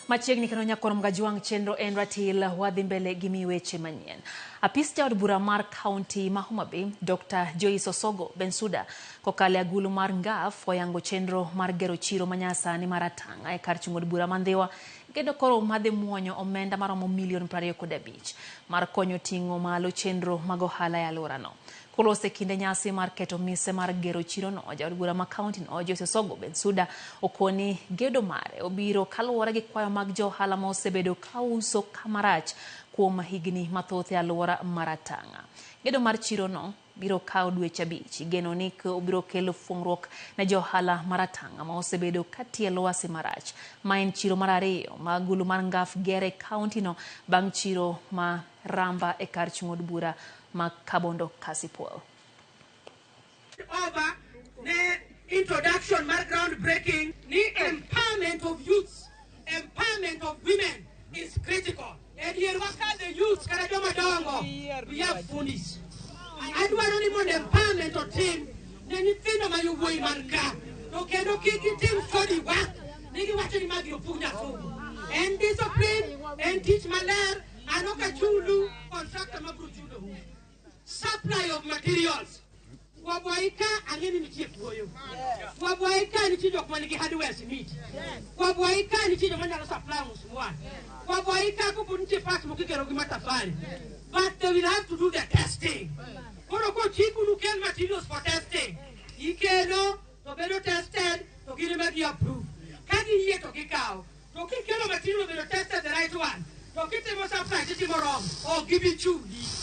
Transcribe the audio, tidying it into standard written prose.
Machiegni kendo nyakwar Mgajwang' chenro en ratil wadhi mbele gi mi weche manyien. Apis jaod bura mar kaunti ma Homa Bay, Dr. Joyce Osogo Bensuda kokalo e agulu mar NGAF oyango chenro mar gero chiro manyasani mar Atang'a e kar chung' od bura ma Ndhiwa kendo koro madhi muonyo omenda maromo milion 25 mar konyo ting'o malo chenro mag ohala e alworano. Koloso e kinde nyasi mar keto mise mar gero chirono, jaod bura ma kaontino Joyce Osogo Bensuda okoni gedo mare obiro kaluwore gi kwayo mag jo ohala ma osebedo ka uso kamarach kuom higni mathoth e alwora mar Atang'a. Gedo mar chirono biro kawo dweche 5. Igeno ni obiro kelo fuong'ruok ne jo ohala mar Atang'a ma osebedo ka tiyo e lwasi marach. Ma en chiro mar ariyo ma agulu mar NGAF gero e kaontino bang' chiro ma Ramba e kar chung' od bura ma Kabondo Kasipul. Over ne introduction mar ground breaking ni empowerment of youths, empowerment of women is critical. E dierwa ka the youths kata joma dongo, we have fundis. Adwaro ni mondo empowerment otim ne nyithindo ma yowuoyi man ka, to kendo kik gitim shoddy work ni giwacho ni magi opuonj asungu. En discipline, en tich maler, an ok achulu contractor mabiro chulou. Supply of materials. Kwabwayi ka ang'e ni nitie kuoyo. Kwabwayi ka nitie jok man gi hardware simiti. Kwabwayi ka nitie joma nyalo supply musmwal. Kwabwayi ka kopo nitie parts moko igero gi matafari. But they will have to do the testing. Koro kochiku nukel materials for testing. Ikelo to bedo tested to gin ema gi approve. Ka giyie to gikawo. To kikelo material obedo tested the right one. To kitimo supply titimo wrong. Ok gibi chuli.